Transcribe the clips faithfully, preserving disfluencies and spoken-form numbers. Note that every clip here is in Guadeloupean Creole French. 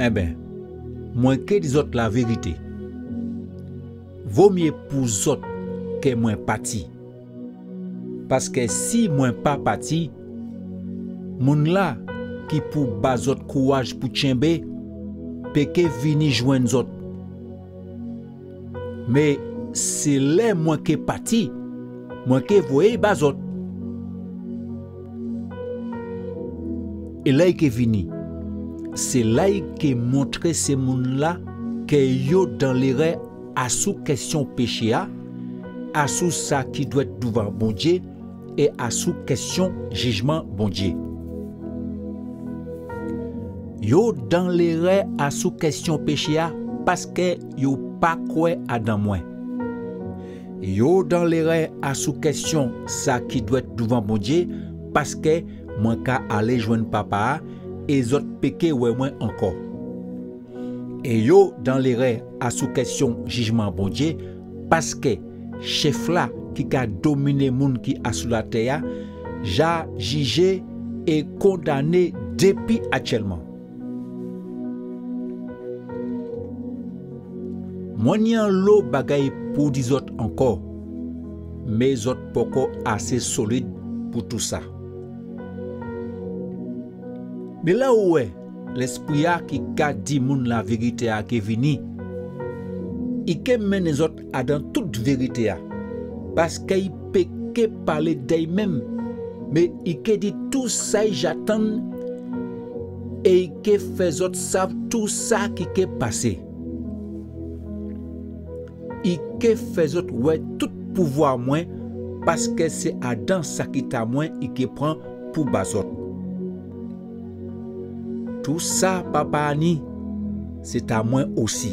Enben, mwen ké di zot lavérité. Vomié pou zot ke mwen pati. Paske si mwen pa pati, moun-la ki pou ba zot kouraj pou tjenbé, pé ké vini jwenn zot. Men sé lè mwen ké pati, mwen ké voyé'y ba zot. É lè i ké vini, sé la i ké montré sé moun-la ke yo dan lérè asou kestion péché-a, asou sa ki dwet douvan Bondié, é asou kestion jijman Bondié. Yo dan lérè asou kestion péché-a, paske yo pa kwè adan mwen. Yo dan lérè asou kestion sa ki dwet douvan Bondié, paske mwen ka alé jwenn Papa-a, é zot pé ké wè mwen ankò. É yo dan lérè asou kestion jijman Bondié, paske chef-la ki ka dominé moun ki asou latè-a ja jijé é kondané dépi atjelman. Mwen ni anlo bagay pou di zot ankò, men zot poko asé solid pou tou sa. Men lè ou wè Lespri-a ki ka di moun lavérité-a ké vini, i ké mennen zot adan tout vérité-a, paske i pé ké palé dè'y menm, men i ké di tou sa i ja tann, é i ké fè zot sav tou sa ki ké pasé. I ké fè zot wè tout pouvwa mwen, paske sé adan sa ki ta mwen i ké pran pou ba zot. Tou sa Papa-a ni, sé ta mwen osi.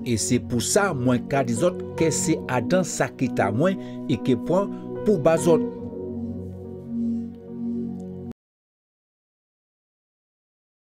É sé pou sa mwen ka di zot ke sé adan sa ki ta mwen i ké pran pou ba zot.